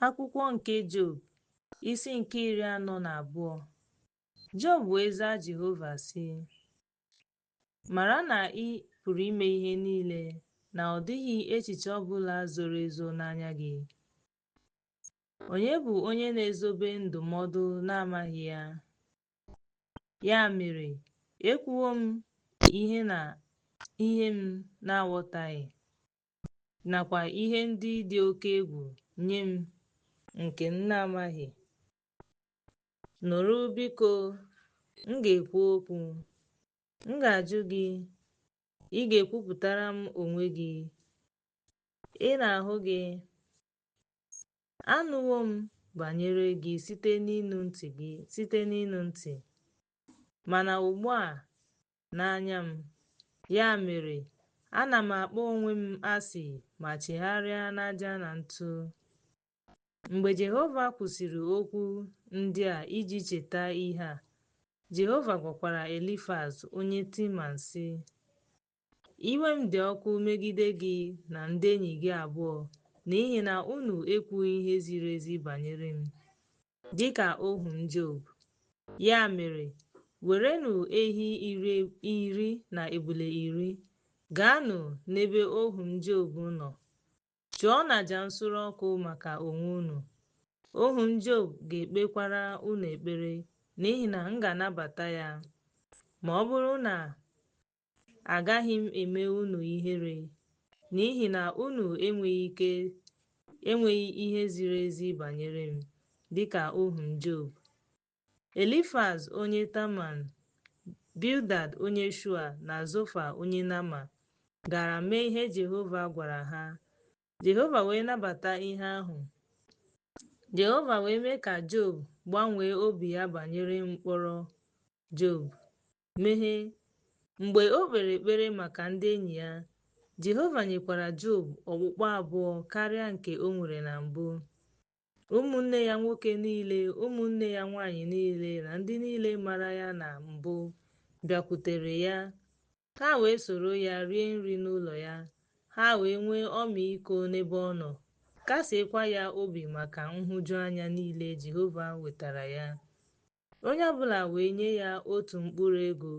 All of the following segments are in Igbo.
Akwụkwọ nke Job, isi nke 42. Job wee zaa Jehova, sị: Mara na ị pụrụ ime ihe niile, na ọ dịghị echiche ọ bụla zoro ezo n'anya gị. Onye bụ onye na-ezobe ndụmọdụ n'amaghị ya? Ya mere, ekwuwo m ihe m na-aghọtaghị, nakwa ihe ndị dị oke egwu nye m nke m na-amaghị. Nụrụ biko, m ga-ekwu okwu. M ga-ajụ gị, ị ga-ekwupụtara m onwe gị. Ị na-ahụ gị. Anụwo m banyere gị site n'ịnụ ntị, mana ugbu a n'anya m. Ya mere, ana m akpọ onwe m asị ma chigharịa n'aja na ntụ. Mgbe Jehova kwusịrị okwu ndị a iji cheta ihe a, Jehova gwakwara Elifaz onye Timan, sị: Iwe m dị ọkụ megide gị na ndị enyi gị abụọ n'ihi na unu ekwughị ihe ziri ezi banyere m, dị ka ohu m Job. Ya mere, werenụ ehi 10 na ebule 10, gaanụ n'ebe ohu m Job nọ, chụọnụ aja nsure ọkụ maka onwe unu. Ohu m Job ga-ekpekwara unu ekpere, n'ihi na m ga-anabata ya. Ma ọ bụrụ na agaghị m eme unu ihere, n'ihi na unu enweghị ihe ziri ezi banyere m, dịka ohu m Job. Elifaz onye Teman, Bildad onye Shua na Zofa onye Nama gara mee ihe Jehova gwara ha. Jehova wee nabata ihe ahụ. Jehova wee mee ka Job gbanwee obi ya banyere mkpọrọ Job. Meghe. Mgbe o kpere ekpere maka ndị enyi ya, Jehova nyekwara Job okpukpu abụọ karịa nke o nwere na mbụ. Ụmụnne ya nwoke niile, ụmụnne ya nwaanyị niile, na ndị niile mara ya na mbụ bịakwutere ya. Ha wee soro ya rie nri n'ụlọ ya. Ha wee nwee ọmịiko n'ebe ọ nọ, kasiekwa ya obi maka nhụjuanya niile Jehova wetara ya. Onye ọbụla wee nye ya otu mkpụrụ ego,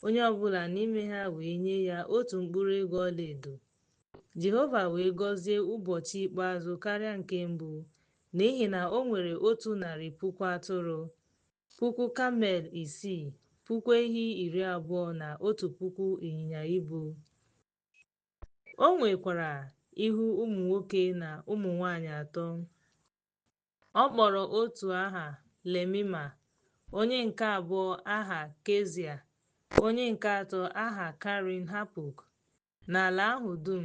onye ọbụla n'ime ha wee nye ya otu mkpụrụ ego ọlaedo. Jehova wee gọzie ụbọchị ikpeazụ karịa nke mbụ, n'ihi na o nwere 100,000 atụrụ, 10,000 kamel 6, 10,000 ehi 20 na 1,000 ịnyịnya ibu. O nwekwara ihu ụmụ nwoke na ụmụ nwanyị atọ. Ọ kpọrọ otu aha Lemima, onye nke abụọ aha Kezia, onye nke atọ aha Karin Hapuk. N'ala ahụ dum,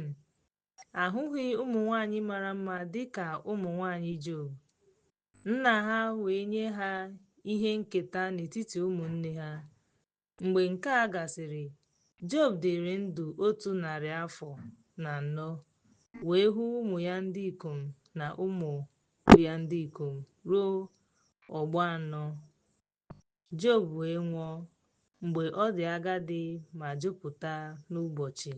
a hụghị ụmụ nwanyị mara mma dị ka ụmụ nwanyị Job. Nna ha wee nye ha ihe nketa n'etiti ụmụnne ha. Mgbe nke a gasịrị, Job dịrị ndụ 144 afọ, wee hụ ụmụ ya ndị ikom na ụmụ ya ndị ikom ruo ọgbọ anọ. Job wee nwụọ mgbe ọ dị agadi ma jupụta n'ụbọchị.